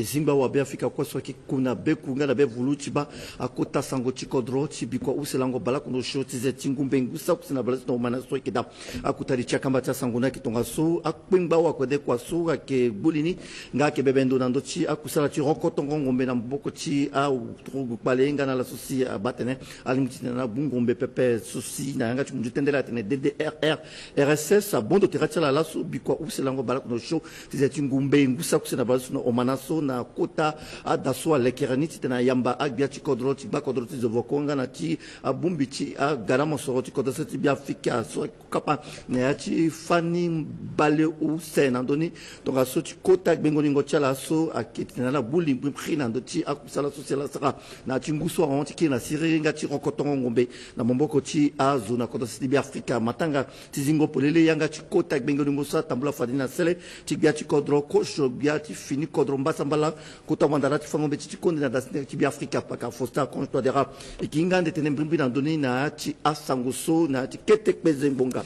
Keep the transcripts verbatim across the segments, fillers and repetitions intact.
E zingba wa Beafrika kue so ayeke ku na beku nga na bevulu ti baa akota sango ti kodro ti bikua use lango baleoko na osio ti ze ti ngumbe ngu saki use na baleoko na omana so ayeke daa. Akota li ti akamba ti asango ni ayeke tongaso akpengba wakode kua so ayeke gbu li ni nga ayeke bebe ndo na ndö ti akusala ti rokotongo ngombe na maboko ti aturugu kpale nga na ala so si abaa atene alingbi titene agbu ngombe pepe so si na yanga ti munzu tendele atene D D R R R S S abondo tere ti ala laso bikua use lango baleoko na osio ti ze ti ngumbe ngu saki use na baleoko na omana so na kota ada so alekere ni titene ayamba agbia ti kodro ti gba kodro ti zovoko nga na ti abongbi ti agada mosoro ti kodro so ti Beafrika so kapa na ya ti fani baleuse na ndö ni. Tongaso ti kota gbengo lingo ti ala so ayeke titene ala gbu lingbi mpri na ndö ti akusala so si ala sara na ya ti ngu so ahon ti kiri na siriri nga ti rokotongo ngombe na maboko ti azo na kodro so ti Beafrika. Matanga ti zingo polele yanga ti kota gbengo lingo so atambula fade ni na sele ti gbia ti kodro kozo gbia ti fini kodro mbasambala kota wandara ti fango mbeti ti konde na dasi ti Beafrika paka Faustin Archange Touadéra. E yeke hinga ande tene mbrimbri na ndö ni na ya ti asango so na ya ti kete kpenze ngbonga.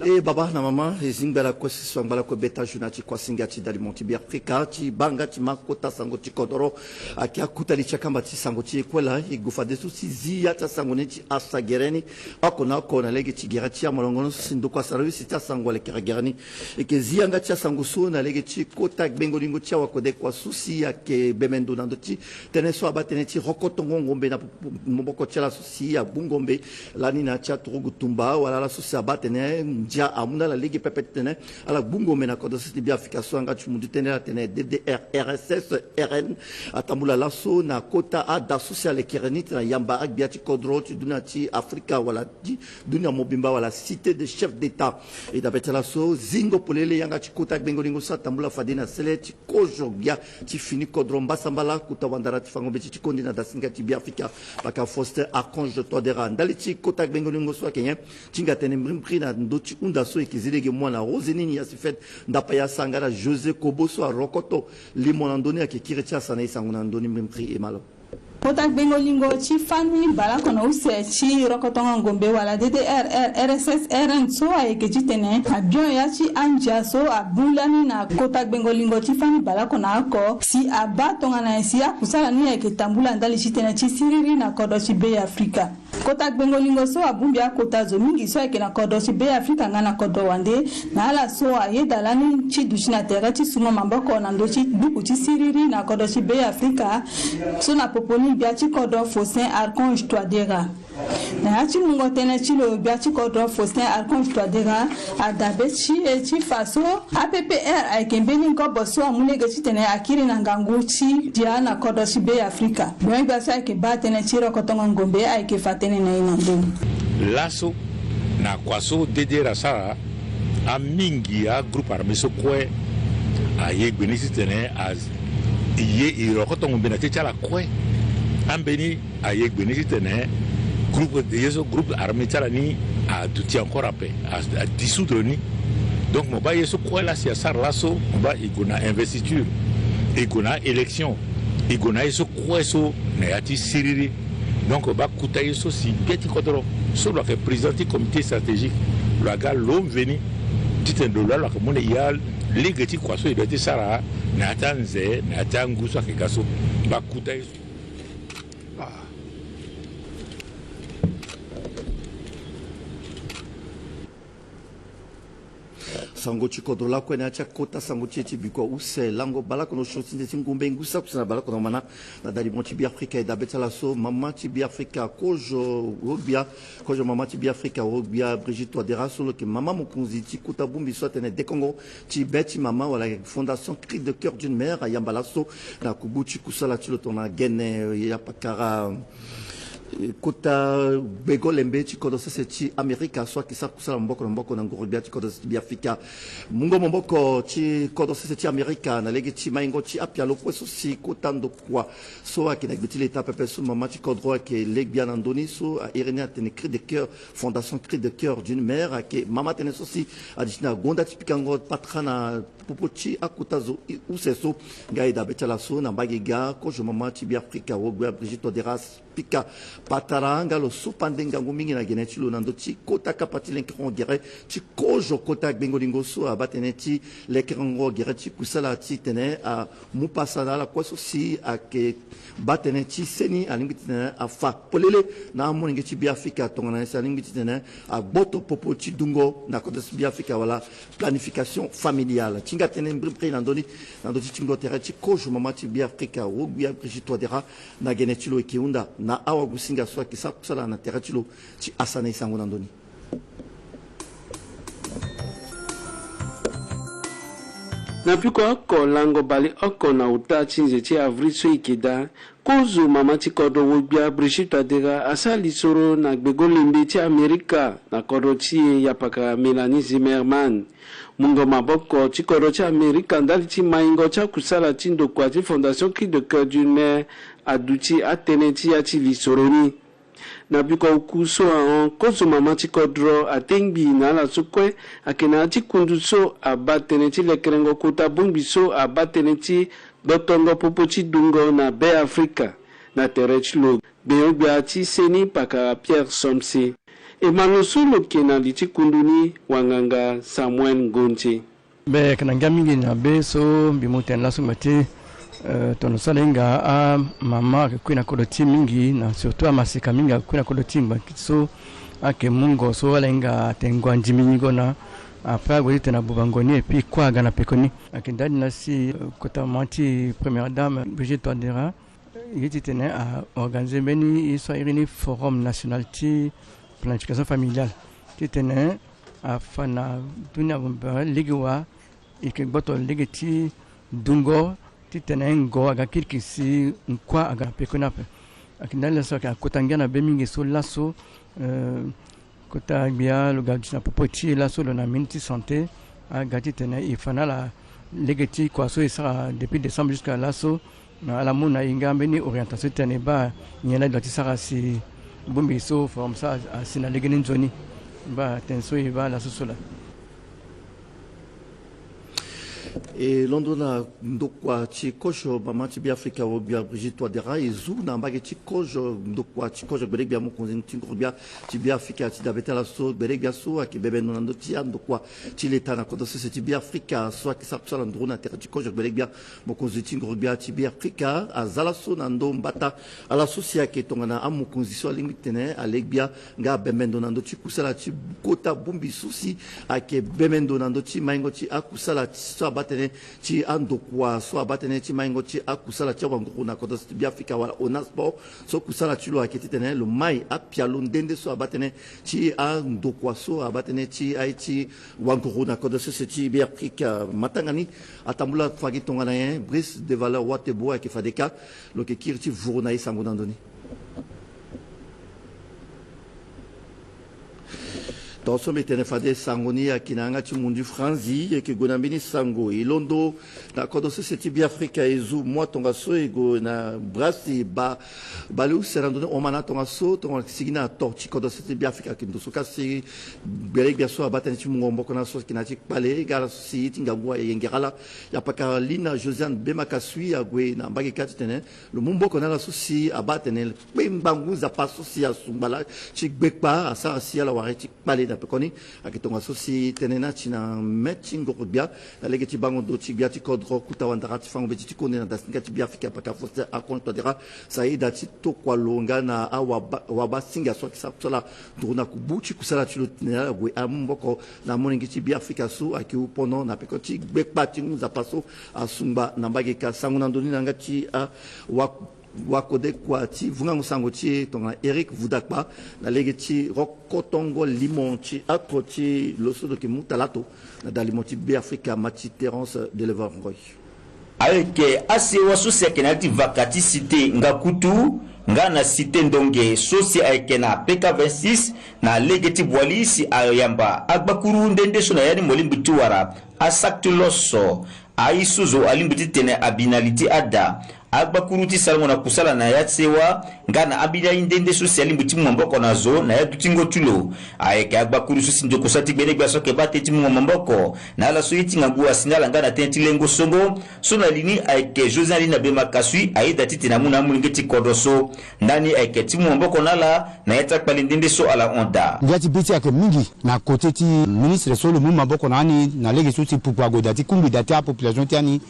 E baba na mama, e zi ngbala kue si so angba lakue beta journal ti kuasinga ti dalimo ti Beafrika ti baa nga ti ma kota sango ti kodoro. Ayeke akota li ti akamba ti sango ti e kue laa. E gue fadeso ti zi ya ti asango ni ti asa gere ni oko na oko na lege ti gere ti amolongo ni so si ndokua sara use ti asango alekere gere ni. E yeke zi yanga ti asango so na lege ti kota gbengo lingo ti awakode kua so si ayeke bembe ndo na ndö ti tënë so abaa tënë ti rokotongo ngombe na maboko ti ala so si agbu ngombe lani na ya ti aturugu tumba wala ala so si abaa tene ndia amu na ala lege pepe titene ala gbu ngombe na kodro so ti Beafrika so yanga ti mundu tënë ala tene D D R R S S R N atambula laso na kota ada so si alekere ni titene ayamba agbia ti kodro ti dunia ti Afrika wala ti dunia mobimba wala cité de chef d'État. E dabe ti ala so zingo polele yanga ti kota gbengo lingo so atambula fade na sele ti kozo gbia ti fini kodro mbasambala kota wandara ti fango mbeti ti konde na dasinga ti Beafrika paka Faustin Archange Touadéra. Ndali ti kota gbengo lingo so ayeke nyen ti hinga tene mbrimbri na ndö ti hunda so e yeke zi lege mua na Roselyne Yasifet Ndapayasa nga na José Kobo so arokoto limo na ndö ni ayeke kiri ti asa na e sango na ndö ni mbrimbri e ma lo. Kota gbengo lingo ti fani baleoko na use ti rokotongo ngombe wala D D R R R S S R N so ayeke titene abion ya ti andia so abu lani na kota gbengo lingo ti fani baleoko na oko si abaa tongana nyen si akusala ni ayeke tambula ndali ti tënë ti siriri na kodro ti Beafrika. Kota gbengo lingo so abongbi akota zo mingi so ayeke na kodro ti Beafrika nga na kodro wande na ala so ayeda lani ti duti na tere ti sungo maboko na ndö ti gbuku ti siriri na kodro ti Beafrika so na popo ni gbia ti kodro Faustin Archange Touadéra. Na ya ti mungo tënë ti lo gbia ti kodro Faustin Archange Touadéra adabe ti e ti fa so A P P R ayeke mbeni ngobo so amu lege titene akiri na ngangu ti dia na kodro ti Beafrika. Gbene gbia so ayeke baa tënë ti rokotongo ngombe ayeke fa tënë na e na ndö ni. Laso na kua so D D R asara amingi agroupe armé so kue aye gbe ni titene aye e rokotongo ngombe na te ti ala kue. Ambeni aye gbe ni titene groupe ye so groupe armé ti ala ni aduti encore ape, a, adissoudre ni. Donc mo baa ye so kue laa si asara laso mo baa e gue na investiture, e gue na aélection, e gue na aye so kue so na ya ti siriri. Donc baa kota ye so si gbia ti kodro so lo yeke président ti comité stratégique lo aga lo mveni titene lo laa lo yeke mu na e ya lege ti kua so e doit ti sara na ya ti anze na ya ti angu so ayeke ga so. Baa kota ye so. Sango ti kodro lakue na ya ti akota sango ti e ti bikua use lango baleoko na osio ti nze ti ngumbe ngu saki use na baleoko na omana na dalimo ti Beafrika. E dabe ti ala so mama ti Beafrika kozo rogbia kozo mama ti Beafrika rogbia Brigitte Touadéra so lo yeke mama mokonzi ti kota bongbi so atene dekongo ti be ti mama wala Fondation Cri de Coeur d'une Mère ayamba laso na kubu ti kusala ti lo tongana gene ya pakara, eh, kota gbego lembe ti kodro sese ti Amerika so ayeke sara kusala maboko na maboko na nguru gbia ti kodro sese ti Beafrika. Mungo maboko ti kodro sese ti Amerika na lege ti maingo ti apialo kue so si kota ndokua so ayeke na gbe ti leta pepe so mama ti kodro ayeke le gbia na ndö ni so airi ni atene Cri de Coeur, Fondation Cri de Coeur d'une Mère ayeke mama tënë so si aduti na gonda ti pikango patara na popo ti akota zo use so. Nga e dabe ti ala so na mbage ga kozo mama ti Beafrika, wo gbia Brigitte Touadéra, pika patara nga lo sopa nde ngangu mingi na gene ti lo na ndö ti kota kapa ti lekerengo gere ti kozo kota gbengo lingo so abaa tënë ti lekerengo gere ti kusala titene amu pasa na ala kue so si ayeke baa tënë ti seni alingbi titene afa polele na amolenge ti Beafrika tongana nyen si alingbi titene agboto popo ti dungo na kodro ti Beafrika wala planification familiale. Ti hinga tënë mbirimbiri na ndö ni na ndö ti tingo tere ti kozo mama ti Beafrika, wo gbia Brigitte Touadéra, na gene ti lo e yeke hunda na awagosinga so ayeke sara kusala na tere ti lo ti asana e sango na ndö ni. Na piko oko lango baleoko na ota ti nze ti avril so e yeke daa, kozo mama ti kodro wo gbia Brigitte Touadéra asara lisoro na gbego lembe ti Amerika na kodro ti e, yapaka Mélanie Zimmerman. Mungo maboko ti kodro ti Amerika ndali ti maingo ti akusala ti ndokua ti Fondation Cri de Coeur d'une Mère aduti atënë ti ya ti lisoro ni. Na biko oku so ahon, kozo mama ti kodro atengbi na ala so kue ayeke na ya ti kundu so abaa tënë ti lekerengo kota bongbi so abaa tënë ti gbotongo popo ti dungo na Beafrika. Na tere ti lo, gbenyo-gbia ti seni pakara Pierre Somse. E ma lo so lo yeke na li ti kundu ni, wanganga Samuel Ngonze. Mbi yeke na ngia mingi na be so mbi mu tene laso ngba ti, eh, tono so ala hinga amama ayeke kui na kodro ti e mingi, na surtout amaseka mingi ayeke kui na kodro ti e ngba ti so ayeke mungo so ala hinga atene ngua ndimi nyingo na. Après ague ti tene abuba ngo ni et puis kue aga na peko ni. Ayeke ndali na si, eh, kota mama ti première dame Brigitte Touadéra, ye titene a organiser mbeni ye so a iri ni Forum National ti Planification Familiale, titene afa na dunia mobimba lege wa e yeke gboto lege ti dungo titene ngo aga kirikiri si nkua aga na peko ni ape. Ayeke ndali laso ayeke akota ngia na be mingi so laso, eh, kota gbia lo ga duti na popo ti e laso lo na ministre ti santé, aga titene e fa na ala lege ti kua so e sara depuis décembre jusqu'à laso, na ala mu na e nga mbeni orientation titene e baa nyen la e doit ti sara si bongbi so forum so asi na legeni nzoni. E baa tënë so e baa laso so laa. E londo na ndokua ti kozo mama ti Beafrika, wo gbia Brigitte Touadéra, e zu na mbage ti kozo, ndokua ti kozo gbele-gbia mokonzi ti ngoro-gbia ti Beafrika ti dabe ti ala so gbele-gbia so ayeke bembe ndo na ndö ti andokua ti leta na kodro sese ti Beafrika so ayeke sara kusala nduru na tere ti kozo gbele-gbia mokonzi ti ngoro-gbia ti Beafrika aza laso na ndö mbata ala so si ayeke tongana amokonzi so alingbi tene ale gbia nga abembe ndo na ndö ti kusala ti kota bongbi so si ayeke bembe ndo na ndö ti maingo ti akusala so abaa tënë ti andokua so abaa tënë ti maingo ti akusala ti awanguru na kodro ti Beafrika wala ONASPORT, so kusala ti lo ayeke titene lo mai apialo nde nde so abaa tënë ti andokua so abaa tënë ti aye ti wanguru na kodro sese ti Beafrika. Matanga ni atambula fagi tongana nyen? Brice de Valeur Watebo ayeke fade kâ, lo yeke kiri ti vuru na e sango na ndö ni. Tongaso mbi tene fade sango ni ayeke na yanga ti mundu franzi, e yeke gue na mbeni sango. E londo na kodro sese ti Beafrika, e zu mua tongaso e gue na brasi ba baleuse na ndo ni homa na tongaso, tongana sigi na to ti kodro sese ti Beafrika ayeke ndo so kasi gbele-gbia so abaa tënë ti mungo maboko na ala so ayeke na ya ti kpale nga ala so si ye ti ngangu ayengere ala. Yapaka Lina Josiane Bemakasui ague na mbage kâ titene lo mu maboko na ala so si abaa tene kpengba ngu nzapa so si asungba laa ti gbekpa asara si ala wara ye ti kpale na pekoni. Ayeke tongaso si tënë ni ati na mê ti ngoro-gbia na lege ti bango ndo ti gbia ti kodro Kota Wandara ti fango mbeti ti konde na dasinga ti Beafrika, paka Faustin Archange Touadéra, si ayeda ti tokua lo nga na awaba, awabasinga so ayeke sara kusala nduru na kubu ti kusala ti lo titene ala gue amu maboko na amolenge ti Beafrika so ayeke hu pono na peko ti gbekpa ti ngu nzapa so asungba na mbage kâ. Sango na ndö ni na yanga ti awa wakodekua ti vungango sango ti e tongana Eric Vudakpa na lege ti rokotongo limo ti ato ti lo so lo yeke mu talato na dalimo ti Beafrika, ma ti Terence Deleveur Ngoy. Ayeke asewa so si ayeke na ya ti vaka ti cité Ngakutu nga na cité Ndonge so si ayeke na P K vingt-six na lege ti Boali si ayamba agbakuru nde nde so na ya ni mo lingbi ti wara asakti loso. Aye so zo alingbi titene abi na li ti ada Agbakuru ti sarango na kusala na ya ti sewa nga na ambeni aye nde nde so si alingbi ti mu maboko na zo na ya dutingo ti lo. Ayeke agbakuru so si ndokua ti gbenegbia so ayeke baa tënë ti mu maboko na ala so ye ti ngangu asi na ala nga na tënë ti lengo songo so na li ni ayeke Josiane Lina Bemaka-Soui ayeda titene amu na amolenge ti kodro so. Ndani ayeke ti mu maboko na ala na ya ti akpale nde nde so ala hon daa. Ngia ti be ti ayeke mingi na kote ti ministre so lo mu maboko na ani na lege so si pupu ague daa ti kungbi daa ti apopulation ti ani.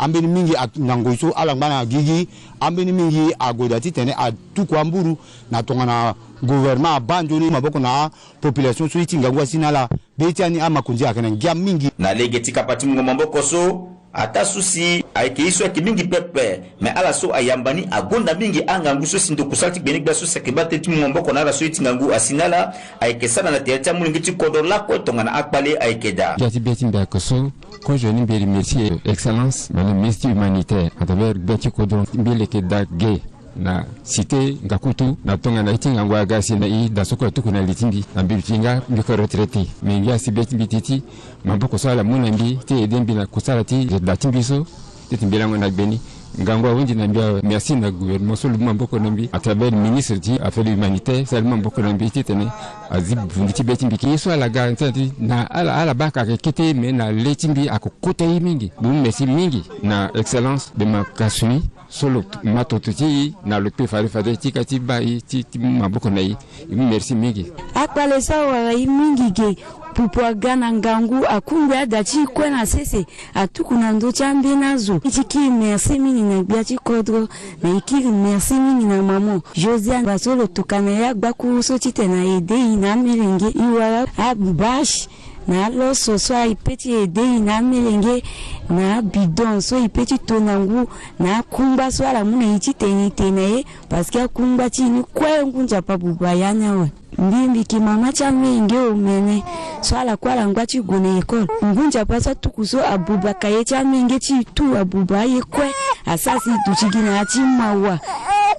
Ambeni mingi a- na ngoi so ala ngba na gigi, ambeni mingi ague daa titene atuku amburu na tongana gouvernement abaa nzoni maboko na apopulation so ye ti ngangu asi na ala. Be ti ani amakonzi ayeke na ngia mingi. Na lege ti kapa ti mungo maboko so, ataa so si ayeke ye so ayeke mingi pepe, me ala so ayamba ni agonda mingi angangu so si ndokua ti gbenegbia so si ayeke baa tënë ti mungo maboko na ala so ye ti ngangu asi na ala ayeke sara na tere ti amolenge ti kodro lakue tongana akpale ayeke daa. Ngia ti be ti mbi ayeke so. Kozo ni mbi remercier excellence madame ministre humanitaire à travers gbe ti kodro. Mbi leke daa ge na cité Ngakutu na tongana ye ti ngangu aga asi na e daa so kue atuku na li ti mbi na mbi duti nga mbi yeke retraité. Me ngia si be ti mbi ti ti maboko so ala mu na mbi ti aidé mbi na kusala ti daa ti mbi so. Ti ti mbi lango na gbe ni. Ngangu ahunzi na mbi awe. Merci na gouvernement so lo mu maboko na mbi à travers ministre ti affaires humanitaires so ala mu maboko na mbi titene azi vundu ti be ti mbi. Ye so ala ga na ala, ala baa ka ayeke kete, me na le ti mbi ayeke kota ye mingi. Mbi mu merci mingi na excellence Bemaka-Soui so lo ma toto ti e na lo kpe fade fade ti ka ti baa e ti, ti mu maboko na e. Mbi mu merci mingi. Akpale so awara e mingi ge. Pupu aga na ngangu akungbi ada ti e kue na sese, atuku na ndö ti ambeni azo. E ti kiri merci mingi na gbia ti kodro, na e kiri merci mingi na maman Josiane Basso lo tokua na ya gbakuru so titene a aidé e na amelenge. E wara abâche na aloso so e peut ti aidé e na amelenge, na abidon so e peut ti to na ngu, na akungba so ala mu na e titene e te na e, parce que akungba ti e ni kue ngu nzapa buba ya ni awe. Mbi, mbi yeke mama ti amenge omene so ala kue ala ngba ti gue na école. Ngu nzapa so atuku so abuba kaye ti amenge ti e tout, abuba aye kue. Asara si e duti gi na ya ti mawa.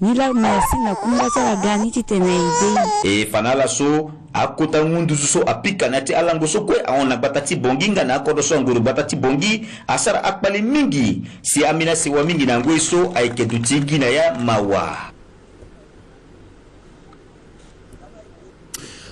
Ni laa merci na kungba so ala ga ni titene e aidé e. E fa na ala so akota ngu nduzu so apika na ya ti alango so kue ahon na gbata ti Bangui nga na akodro so angoro gbata ti Bangui asara akpale mingi. Si ambeni asewa mingi na ngoi so ayeke duti gi na ya mawa.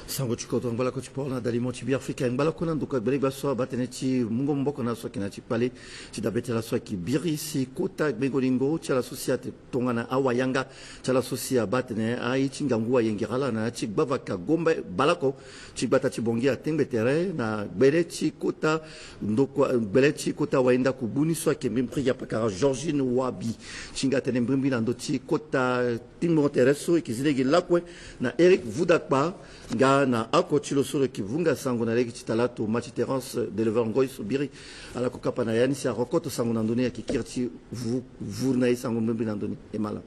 Sango ti kodro ngbalako ti port na dalimo ti Beafrika. Ngbalako na ndokua gbenegbia so abaa tënë ti mungo maboko na ala so ayeke na ya ti kpale ti dabe ti ala so ayeke biri si kota gbengo-lingo ti ala so si ate tongana awayanga ti ala so si abaa atene aye ti ngangu ayengere ala na ya ti gbavaka gombe baleoko ti gbata ti Bangui atengbe tere na gbele ti kota ndokua, gbele ti kota waindaku bu ni so ayeke mbirimbiri gi apakara Georgine Wabi. Ti hinga atene mbirimbiri na ndö ti kota tingbingo tere so e yeke zi lege lakue na Eric Vudakpa nga na oko ti lo so lo yeke vunga sango na lege ti talato ma ti Terence Deleveur Ngoy so biri ala kokapa na ya ni si arokoto sango na ndö ni ayeke kiri ti vu, vuru na e sango mbirimbiri na ndö ni. E ma laa.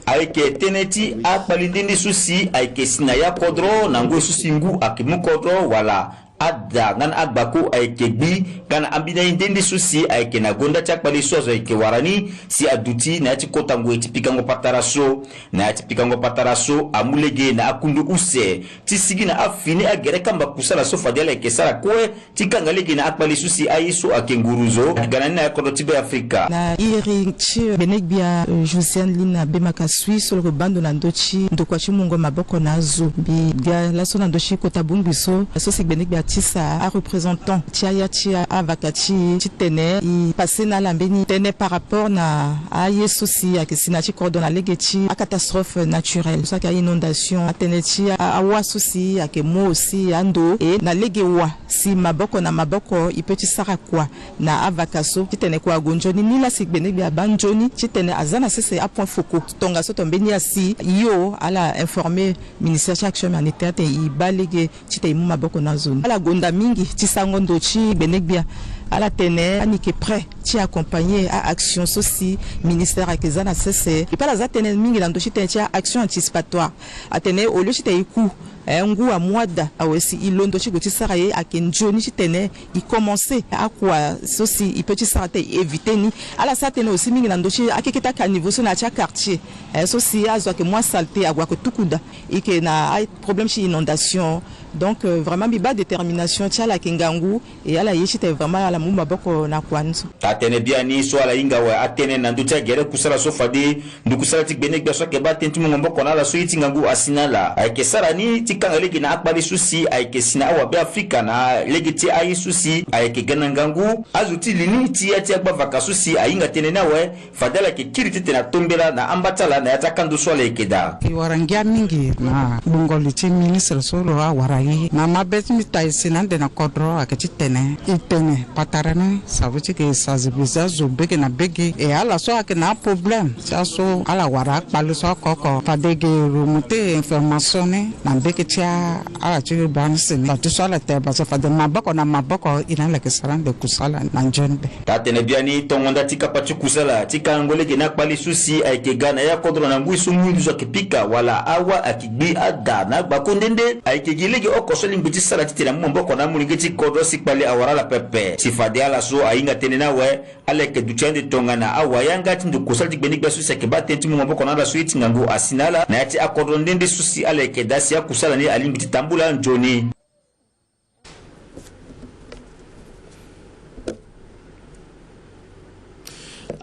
Ayeke tënë ti akpale nde nde so si ayeke si na ya kodro na ngoi so si ngu ayeke mu kodro wala ada nga na agbako ayeke gbi nga na ambeni aye nde nde so si ayeke na gonda ti akpale so azo ayeke wara ni si aduti na ya ti kota ngoi ti pikango patara so. Na ya ti pikango patara so amu lege na akundu use ti sigi na afini agere kamba kusala so fade ala yeke sara kue ti kanga lege na akpale so si aye so ayeke nguru zo ayeke ga na ni na ya kodro ti Beafrika. Na iri ti gbenegbia, euh, Josiane Lina Bemaka-Soui so lo yeke baa ndo na ndö ti ndokua ti mungo maboko na azo. Mbi ga laso na ndö ti kota bongbi so, so si gbenegbia atisa areprésentant ti aya ti avaka ti e titene e pase na ala mbeni tënë par rapport na aye so si ayeke si na ya ti kodro na lege ti acatastrophe naturelle so ayeke ainondation, atënë ti a- awa so si ayeke mu aussi ando e na lege wa si maboko na maboko e peut ti sara kua na avaka so titene kua ague nzoni. Ni laa si gbenegbia abaa nzoni titene aza na sese apoint focaux. Tongaso to mbeni asi yo ala informer ministère ti action humanitaire atene e baa lege titene e mu maboko na azo ni. Ala gonda mingi ti sarango ndo ti gbenegbia. Ala tene ani yeke prêt ti accompagner a-action so si ministère ayeke za na sese. Epa ala za tënë mingi na ndö ti tënë ti a-action anticipatoire. Atene au lieu titene e ku, eh, ngu amu ada awe si e londo ti gue ti sara ye, ayeke nzoni titene e commencer akua so si e peut ti sara titene e éviter ni. Ala sara tënë aussi mingi na ndö ti akeke ti acaniveau so na ya ti aquartier, eh, so si azo ayeke mu asaleté ague ayeke tuku daa. E yeke na aproblème ti inondation. Donc, euh, vraiment mbi baa détermination ti ala ayeke ngangu. E ala ye titene vraiment ala mu maboko na kua ni so. Taa Tene biani so ala hinga awe atene na ndö ti agere kusala so fade ndukusala ti gbenegbia so ayeke baa tënë ti mungo maboko na ala so ye ti ngangu asi na ala ayeke sara ni ti kanga lege na akpale so si ayeke si na awabe afrika na lege ti aye so si ayeke ga na ngangu azo ti li ni ti ya ti agbavaka so si ahinga tënë ni awe. Fade ala yeke kiri titene atombela na amba ti ala na ya ti akando so ala yeke daa. E wara ngia mingi na gbungo li ti ministre so lo awara ye na mabe ti mbi ta e si na ande na kodro ayeke ti tene e tene patara ni sa veut dire que e sensibiliser azo bege na bege. E ala so ayeke na aproblème ti aso ala wara akpale so oko oko fade e yeke remonter information ni na mbege ti a ala ti urbanisme na ti so ala tene basa fade maboko na maboko e na ala yeke sara ande kusala na nzoni be. Taa-tene biani tongo nda ti kapa ti kusala ti kangango lege na akpale so si ayeke ga na ya kodro na ngoi so muindu so ayeke pika wala awa ayeke gbi ada na agbako nde nde ayeke gi lege oko so alingbi ti sara titene amu maboko na amolenge ti kodro si kpale awara ala pepe si fade ala so ahinga tënë ni awe. Ala yeke duti ande tongana awayanga ti ndo kusala ti gbenegbia so si ayeke baa tënë ti mu maboko na ala so ye ti ngangu asi na ala na ya ti akodro nde nde so si ala yeke daa si akusala ni alingbi ti tambula nzoni.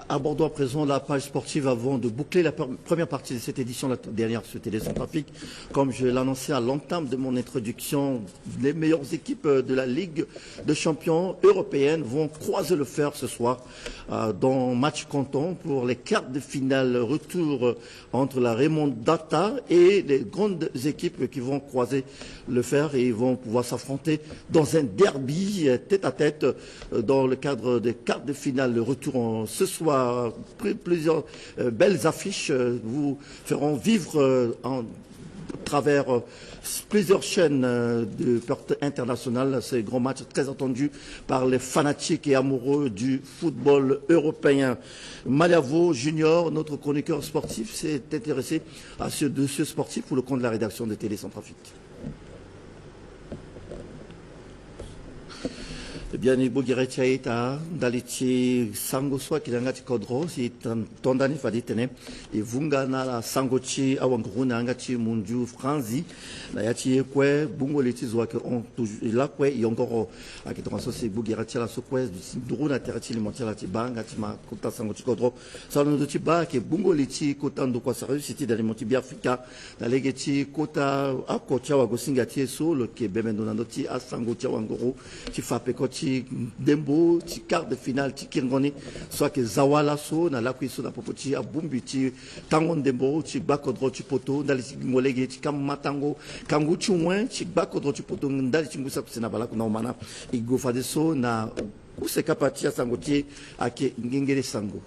Abordons à présent la page sportive avant de boucler la per- première partie de cette édition, la t- dernière sur Télé Centrafrique. Comme je l'annonçais à l'entame de mon introduction, les meilleures équipes de la Ligue des champions européenne vont croiser le fer ce soir, euh, dans match comptant pour les quarts de finale retour, euh, entre la Remontada et les grandes équipes qui vont croiser le fer et vont pouvoir s'affronter dans un derby, euh, tête à tête, euh, dans le cadre des quarts de finale. Le retour en- ce soir, pl- plusieurs, euh, belles affiches, euh, vous feront vivre, euh, en travers, euh, plusieurs chaînes, euh, de portée internationale. C'est un grand match très attendu par les fanatiques et amoureux du football européen. Maliavo Junior, notre chroniqueur sportif, s'est intéressé à ce dossier sportif pour le compte de la rédaction de Télé Centrafrique. Biani bogere ti a-ita ndali ti sango so ayeke na yanga ti kodro si e tonda ni fade titene e vunga na ala sango ti awanguru na yanga ti mundu franzi. Na ya ti ye kue gbungo li ti zo ayeke hon toujours lakue e yongoro. Ayeke tongaso si bogere ti ala so kue ti nduru na tere ti limo ti ala ti baa nga ti ma kota sango ti kodro. So alondo ti baa ayeke gbungo li ti kota ndokua sara use ti dalimo ti biafrika. Na lege ti kota oko ti awagosinga ti e so lo yeke bembe ndo na ndö ti asango ti awanguru ti fa peko ti ndembo ti quart de finale ti kiringo ni so ayeke za wâ laso na lakui so na popo ti abongbi ti tango ndembo ti gbakodro ti poto ndali ti gingo lege ti kama tango kangu ti wen ti gbakodro ti poto ndali ti ngu saki use na balaku na omana. E gue fadeso na use kapa ti asango ti e ayeke ngengele sango.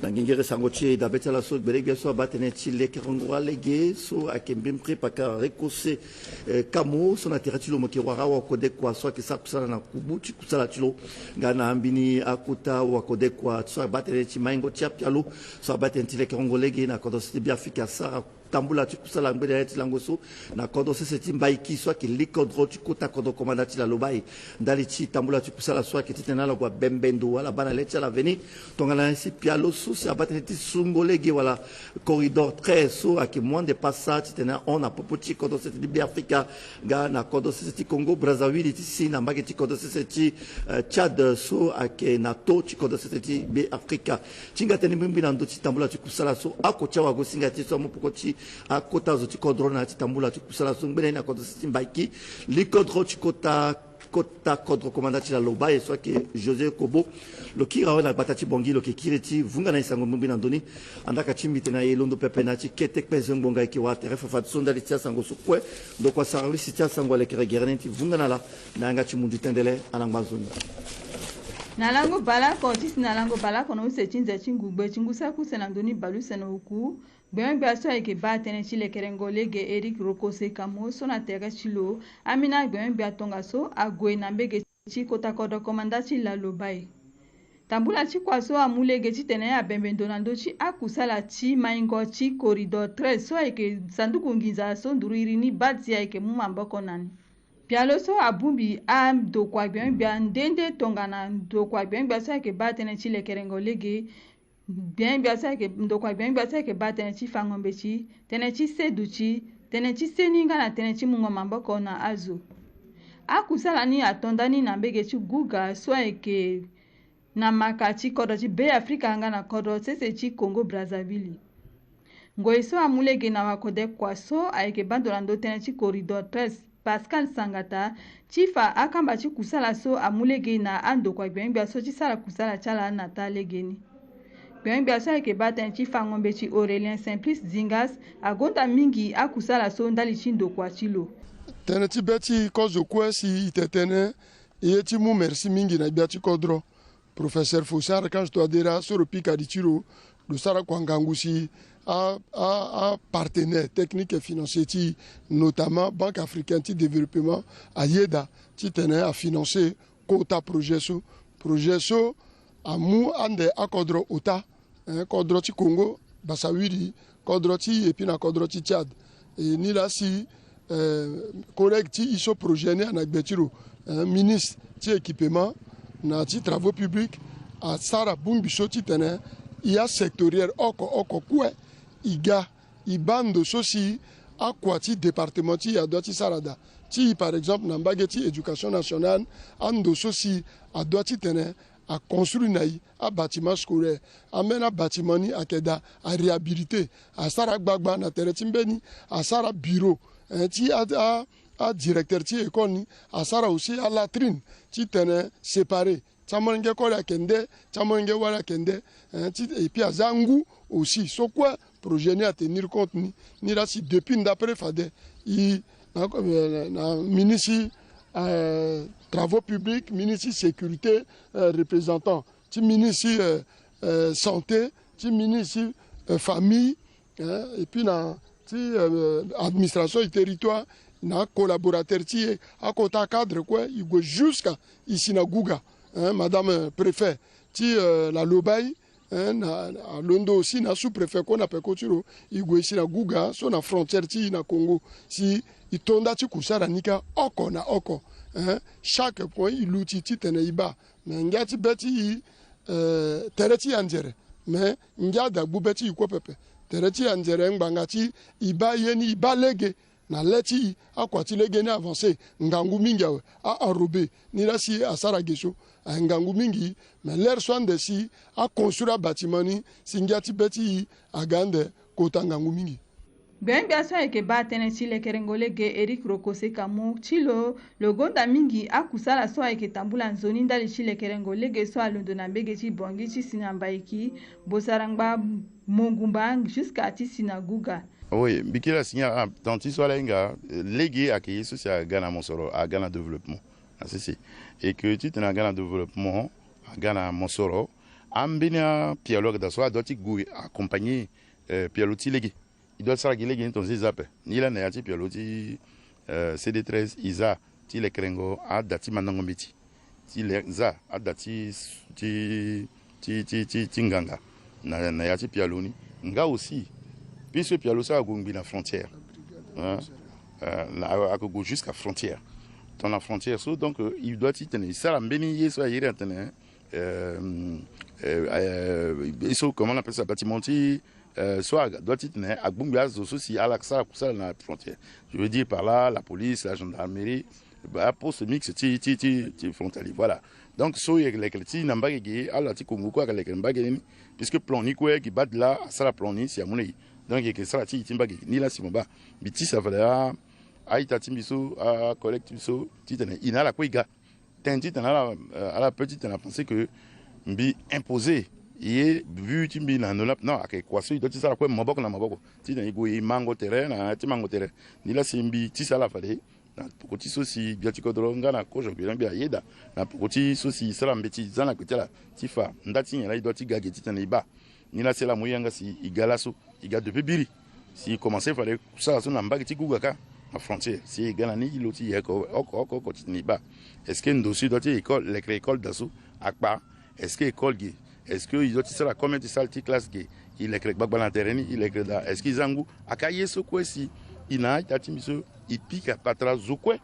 Na ngengere sango ti e dabe ti ala so gbelegbia so abaa tënë ti lekerengo alege so ayeke mbirimbiri paka rekose, eh, kamo so na tere ti lo mo yeke wara awakodekua so ayeke sara kusala na kubu ti kusala ti lo. Nga na ambeni akota wakodekua so abaa tënë ti maingo ti apialo so abaa tënë ti lekerengo lege na kodro sese ti biafrika asara tambula ti kusala ngbene na ya ti lango so na kodro sese ti mbaiki so ayeke li kodro ti kota kodro komanda ti lalobai. Ndali ti tambula ti kusala so ayeke titene ala gue abembe ndo ala baa na le ti ala veni tongana si pialo so si abaa tënë ti sungo lege wala corridor treize so ayeke mu ande pasa titene ahon na popo ti kodro sese ti beafrika nga na kodro sese ti Congo Brazzaville ti si na mbage ti kodro sese ti, eh, Tchad so ayeke na to ti kodro sese ti beafrika. Ti hinga tënë mbirimbiri na ndö ti tambula ti kusala so oko ti awagosinga ti e so amu peko ti akota zo ti kodro na ya ti tambula ti kusala so ngbene ni na kodro sese ti mbaiki li kodro ti kota kota kodro komanda ti lalobai so ayeke José Kobo. Lo kiri awe na gbata ti Bangui lo yeke kiri ti vunga na e sango mbirimbiri na ndö ni. Andaka ti mbi tene na e londo pepe na ya ti kete kpenze ngbonga e yeke wara tere fafadeso ndali ti asango so kue. Ndokua sara use ti asango alekere gere ni ti vunga na ala na yanga ti mundu tendele ala ngba nzoni. Na lango baleoko ti si na lango baleoko na use ti nze ti ngugbe ti ngu saki use na ndö ni baleuse na oku. Gbengbengbia so ayeke baa tënë ti lekerengo lege Eric Rokose Kamo so na tere ti lo ambeni agbengbengbia tongaso ague na mbege ti kota kodro komanda ti lalobai. Tambula ti kua so amu lege titene abembe ndo na ndö ti akusala ti maingo ti corridor treize so ayeke sanduku nginza so nduru iri ni baa ti ayeke mu maboko na ni. Pialo so abongbi andokua gbengbengbia nde nde tongana ndokua gbengbengbia so ayeke baa tënë ti lekerengo lege Gbengbe gbia so ayeke ndokua gbengbe gbia so ayeke baa tënë ti fango mbeti, tënë ti seduti, tënë ti seni nga na tënë ti mungo maboko na azo. Akusala ni ato ndani na mbege ti Guga so ayeke na maka ti kodro ti Beafrika nga na kodro sese ti Congo Brazzaville. Ngoi so amu lege na wakode kua so ayeke baa ndo na ndo tënë ti corridor treize, Pascal Sangata, ti fa akamba ti kusala so amu lege na andokua gbengbe gbia so ti sara kusala ti ala na taa lege ni. Gbengbe gbia so ayeke baa tënë ti fango mbeti Aurélien Simplice Zingas agonda mingi akusala so ndali ti ndokua ti lo. Tënë ti be ti kozo kue si i tene tënë, i ye ti mu merci mingi na gbia ti kodro. Professeur Faustin Archange Touadéra so lo pika li ti lo, lo sara kua ngangu si a, a, a partenaire technique et financier ti, notamment Banque Africaine ti Développement, ayeda titene afinancer kota projet so. Projet so amu ande akodro ota, eh, kodro ti Congo, Bassawiri, kodro ti, et puis na kodro ti Tchad. E ni laa si, eh, collègue ti e so projet ni ana gbe ti lo, eh, ministre ti équipement na ti travaux publics, asara bongbi so titene e asectoriel oko oko kue e ga e baa ndo so si akua ti département ti e adoit ti sara daa. Ti e, par exemple, na mbage ti éducation nationale, ando so si adoit titene aconstruire na e abâtiment scolaire, ambeni abâtiment ni ayeke daa, aréhabiliter, asara gbagba na tere ti mbeni, asara bureau, eh, ti a, a, adirecteur ti école ni, asara aussi alatrine titene séparer, ti amolenge koli ayeke nde, ti amolenge wali ayeke nde, eh, ti, et puis aza ngu aussi so kue projet ni atenir compte ni. Ni laa si depuis ndapre fade e na, eh, na ministre, eh, travaux publics, ministre sécurité, eh, représentant ti ministre, eh, eh, santé, ti ministre, eh, famille, eh, et puis na ti, eh, administration du territoire, na collaborateur ti e, akota cadre kue, e gue jusqu'à e si na Guga, eh, madame, eh, préfet ti, eh, la Lobaye, eh, na, na alondo aussi na sous-préfet kue na peko ti lo, e gue e si na Guga so na frontière ti e na Congo, si e to nda ti kusara ni kâ oko na oko, eh, chaque point e luti titene e baa. Me ngia ti be ti e, eh, tere ti e anzere, me ngia daa gbu be ti e kue pepe. Tere ti e anzere ngbanga ti e baa ye ni, e baa lege na le ti e, akua ti lege ni avancer ngangu mingi awe, a enrober. Ni laa si asara ge so aye ngangu mingi, me l'heure so ande si aconstruire abâtiment ni si ngia ti be ti e aga ande kota ngangu mingi. Gbengbe gbia so ayeke baa tënë ti lekerengo lege Éric Rokose Kamou ti lo, lo gonda mingi akusala so ayeke tambula nzoni ndali ti lekerengo lege so alondo na mbege ti Bangui ti si na Mbaïki, Bosarangba, Mongumba, jusqu'à ti si na Guga. Oui, mbi kiri asi nga, ah, tant ti so ala hinga, eh, lege ayeke ye so si aga na mosoro, aga na développement na sese. Et que titene aga na développement, aga na mosoro, ambeni apialo ayeke daa so adoit ti gue accompagner, eh, pialo ti lege. E doit ti sara gi lege ni tongaso e za ape. Ni laa na ya ti pialo ti, eh, C D treize, e za ti lekerengo ada ti mandango mbeti, ti le, za ada ti, ti, ti, ti, ti, ti nganga na, na ya ti pialo ni. Nga aussi, puisque pialo so ague ngbi na frontière, hein, euh, na, ayeke gue jusqu'à frontière. Tongana frontière so, donc, euh, e doit titene e sara mbeni ye so ayere atene, euh, euh, euh, e so, comment on appelle ça, bâtiment ti, euh, so adoit titene agbongbi azo so si ala sara kusala na frontière. Je veux dire par là, la police, la gendarmerie, ba poste mixte ti, ti, ti, ti frontalier. Voilà. Donc so e yeke lekere ti na mbage ge, ala ti Congo kue ayeke lekere mbage ni, puisque plan ni kue gi bade laa asara plan ni si amu na e. Donc e yeke sara ti e ti mbage ge. Ni laa si mo baa, mbi tisa fade a, a-ita ti mbi so, acollègue ti mbi so, titene e na ala kue e ga. Tënë titene ala, euh, ala peut titene apenser que mbi imposer e ye, vu ti mbi na ndo ni ape. Non, ayeke kua so e doit ti sara kue maboko na maboko. Titene e gue e mango tere na ya ti mango tere. Ni laa si mbi tisa ala fade na poko ti so si gbia ti kodro nga na kozo gbia na gbia ayeda, na poko ti so si e sara mbeti za na gbe ti ala, ti fa nda ti nyen laa e doit ti ga ge titene e baa. Ni laa si ala mu e yanga si e ga laso, e ga depuis biri. Si e commencer fade kusala so na mbage ti Guga kâ, na frontière, si e ga na ni e lo ti ye oko oko oko oko titene e baa. Est-ce que ndo so e doit ti école, lekere école daa so akpa? Est-ce que école ge? Est-ce que e doit ti sara combien ti salle ti classe ge? E lekere gbagba na tere ni, e lekere daa. Est-ce que e za ngu? Ayeke aye so kue si e na a-ita ti mbi so e pika patara zo kue.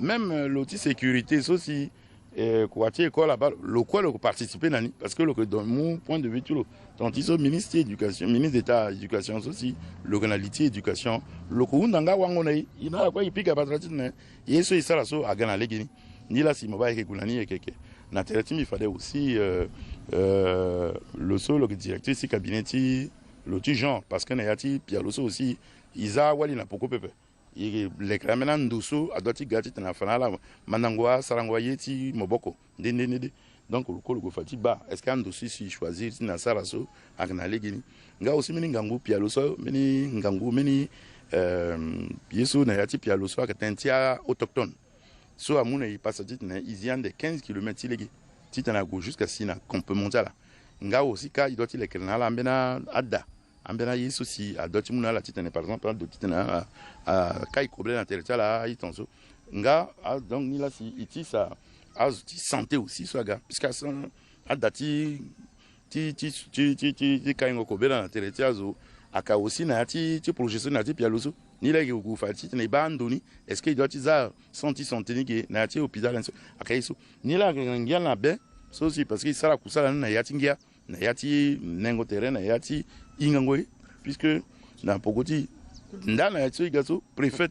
Même, euh, lo ti sécurité so si E kua ti école abaa lo kue lo ko participer na ni, parce que lo ko donne mu point de vue ti lo. Tongana ti so ministre ti éducation, ministre d'état éducation so si lo yeke na li ti éducation, lo ko hunda nga wango na e. E na ala kue e pika patara titene ye so e sara so aga na legeni. Nilaa si mo baa e yeke gue na ni yeke yeke. Na tere ti mbi fade aussi, euh, euh, lo so lo yeke directrice ti cabinet ti lo ti genre, parce que na ya ti pialo so aussi e za awali na poko pepe. E lekere ambeni ando so adoit ti ga titene afa na ala mandango asarango aye ti maboko nde nde nde nde. Donc lo kue lo gue fa ti baa est-ce que ando so si e choisir titene asara so ayeke na legeni. Nga aussi mbeni ngangu pialo so, mbeni ngangu, mbeni, euh, ye so na ya ti pialo so ayeke tënë ti a-autochtone. So amu na e pasa titene e zi ande quinze kilomètres ti lege titene ague jusqu'à si na campement ti ala. Nga aussi ka e doit ti lekere na ala ambeni ada, ambeni aye so si adoit ti mu na ala titene, par exemple, ado titene a, a, a kai kobela na tere ti ala aye tongaso. Nga a, donc nilaa si e tisa azo ti santé aussi so aga, puisque asan ada ti ti ti ti ti ti ti kaingo kobela na tere ti azo aka aussi na ya ti ti projet so na ya ti pialo so. Nilaa e ke gue fa titene e baa ando ni, est-ce que e doit ti za centre ti santé ni ge na ya ti hôpital ni so? Aka ye so. Nilaa ayeke na ngia na be so si, parce que e sara kusala ni na ya ti ngia, na ya ti nengo tere, na ya ti hingango ye. Puisque na poko ti nda na ya ti so e ga so, préfet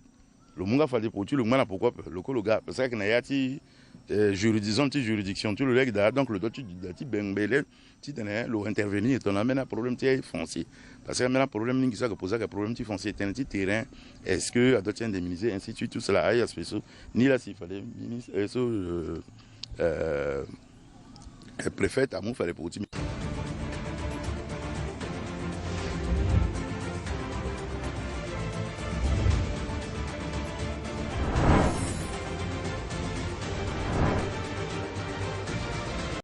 lo mu nga fade poko ti lo ngba na poko ape, lo kue lo ga, parce que ayeke na ya ti, eh, juridiction ti juridiction ti lo lege daa. Donc lo doit ti da ti bengbe le titene lo intervenir tongana ambeni aproblème ti foncier. Parce que ambeni aproblème mingi so ayeke poser ayeke problème ti foncier, tënë ti terrain, est-ce que adoit ti indemniser, ainsi de suite, tout cela, aye aspect so. Nilaa si fade ministre, eh, so, euh, euh, préfet amu fade poko ti